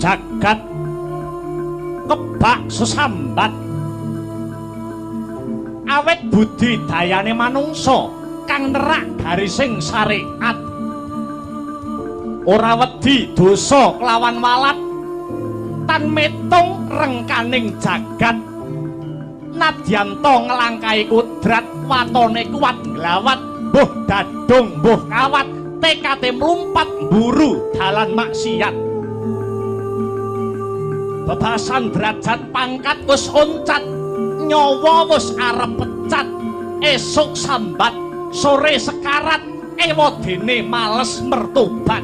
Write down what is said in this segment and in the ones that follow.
Jagat kebak sesambat. Awet budi dayane manungsa kang nerak garising syariat. Ora wedi dosa kelawan walat tan metung rengkaning jagat. Nadyanta nglangkahi kudrat watone kuat nglawat mbuh dadung mbuh kawat tekate mlumpat mburu dalan maksiat. Bebasan derajat pangkat wis oncat, nyawa wis arep pecat, esuk sambat sore sekarat, ewadene males mertobat.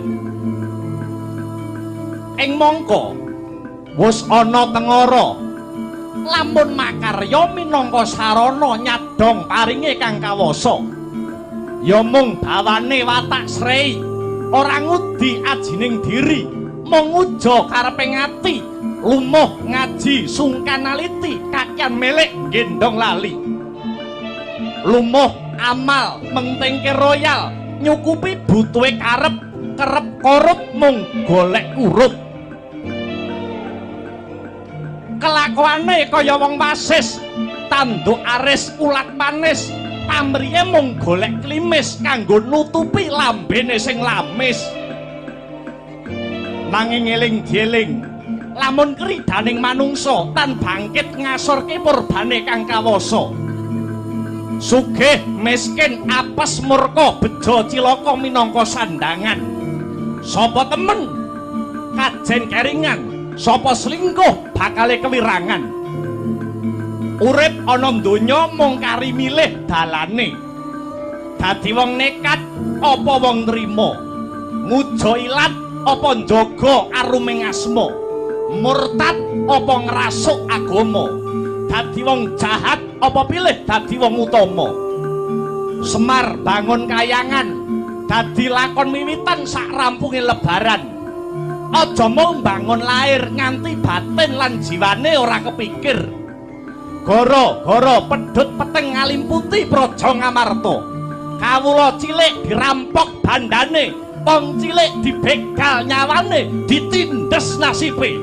Ing mangka wis ana tengara, lamun makarya minangka sarana nyadhong paringe kang kawasa. Ya mung bawane watak srei, ora ngudi ajining diri, mung nguja karepe ngati, lumuh ngaji sungkan aliti, kakean melek gendong lali. Lumuh amal mentingke royal, nyukupi butuhe karep, kerep korup mung golek urup. Kelakuane kaya wong wasis, tanduk aris ulat manis, pamrihe mung golek klimis kanggo nutupi lambene sing lamis. Nanging eling dieling, lamun kridaning manungsa tan bangkit ngasorke purbane kang kawasa. Sugih miskin apes murka bejo cilaka minangka sandangan. Sapa temen kajen keringan, sapa selingkuh bakale kewirangan. Urip ana donya mung kari milih dalane. Dadi wong nekat apa wong nrima, ngujo ilat apa njaga aruming asma, murtad apa ngrasuk agama, dadi wong jahat apa pilih dadi wong utama. Semar bangun kayangan dadi lakon wiwitan sak rampunge lebaran. Aja mung bangun lahir nganti batin lan jiwane ora kepikir. Gara-gara pedhut peteng ngalimputi praja Ngamarta. Kawula cilik dirampok bandane, wong cilik dibegal nyawane, ditindes nasibe.